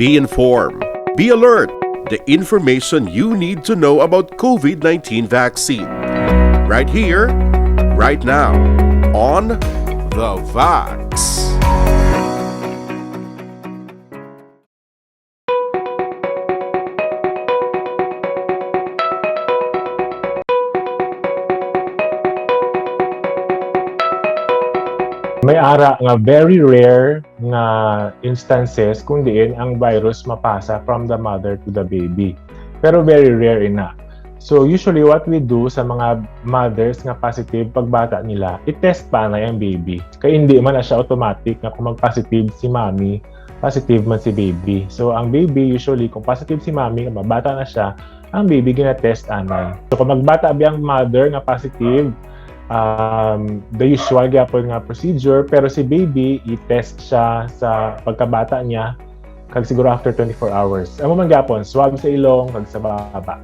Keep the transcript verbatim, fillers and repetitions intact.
Be informed. Be alert. The information you need to know about COVID nineteen vaccine. Right here, right now, on The Vax. May ara nga very rare nga instances kung diin ang virus mapasa from the mother to the baby. Pero very rare ina. So usually what we do sa mga mothers nga positive pagbata nila, i-test pa na ang baby. Kay hindi man na siya automatic nga kung mag-positive si mommy, positive man si baby. So ang baby usually kung positive si mommy, mabata na siya, ang baby gina-test anay. So kung magbata bi ang mother nga positive, um, the usual gyapon nga procedure, pero si baby i-test siya sa pagkabata niya kag siguro after twenty-four hours. Amo man gyapon, swab sa ilong kag sa baba.